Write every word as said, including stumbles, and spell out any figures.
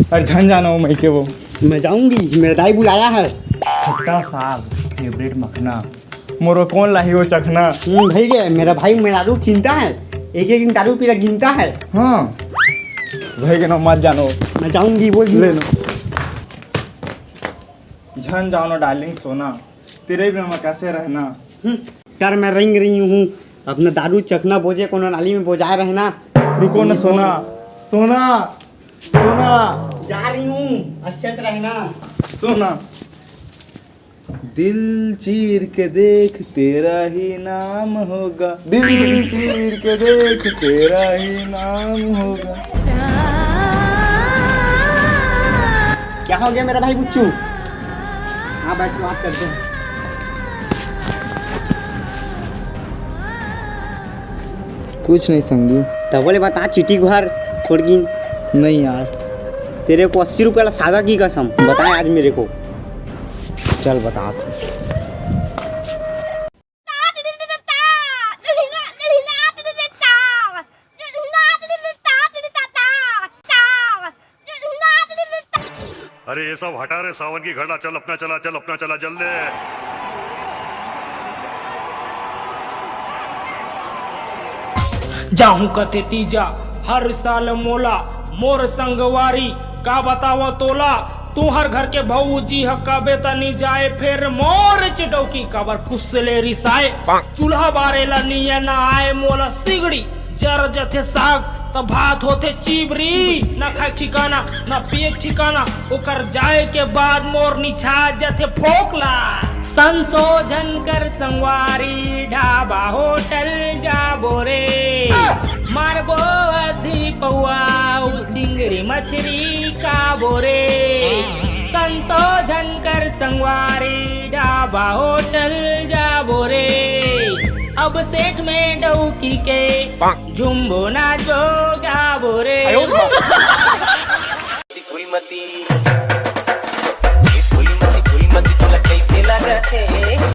अरे झन जाना वो मइके वो। मैं जाऊंगी, मेरा दाई बुलाया है। खट्टा साग, फेवरेट मखना, मोरो कौन लाही वो चखना? हम्म, भई गे, मेरा भाई मेहरारू चिंता है, एक एक दिन दारू पीला गिनता है। हाँ, भई गे ना, मत जानो। मैं जाऊंगी, बोल दी। ले लो। झन जानो डार्लिंग सोना, तेरे बिना मैं कैसे रहना? हम्म, कर मैं रेंग रही हूँ, अपना दारू चखना बोझे कोनो नाली में बोझाए रहना। रुको ना सोना, सोना, सोना। जा रही हूँ, अच्छे से रहना। सोना। दिल चीर के देख, तेरा ही नाम होगा। दिल चीर के देख, तेरा ही नाम होगा। क्या हो गया मेरा भाई बुच्चू? हाँ, बैठ के बात करते हैं। कुछ नहीं संगी। तो बोले बता, चिट्ठी गुहार थोड़किन। नहीं यार। तेरे को अस्सी रुपये वाला सादा की कसम, बताए आज मेरे को। चल बता तू। अरे ये सब हटा रे, सावन की घड़ा, चल अपना चला, चल अपना चला, जल्दी। जाहूं कथे तीजा हर साल मोला, मोर संगवारी का बतावा तोला। तुहर घर के भौजी ह कबे तनी जाए, फेर मोर चिडौकी काबर फुसले रिसाए। चूल्हा बारे ला निये ना आए मोला सिगड़ी, जर जथे साग त भात होथे चिबरी। ना खाए ठिकाना, ना पिए ठिकाना, ओकर जाए के बाद मोर निछा जथे फोकला। संशोधन कर संगवारी, ढाबा होटल जाबो रे, मारबो अद्धी पौआ, उ चिंगरी मछरी खाबो रे। संशोधन कर संगवारी, ढाबा होटल जाबो रे, अब सेठ में डौकी के झुम्बो नाचो गाबो रे। फूलमती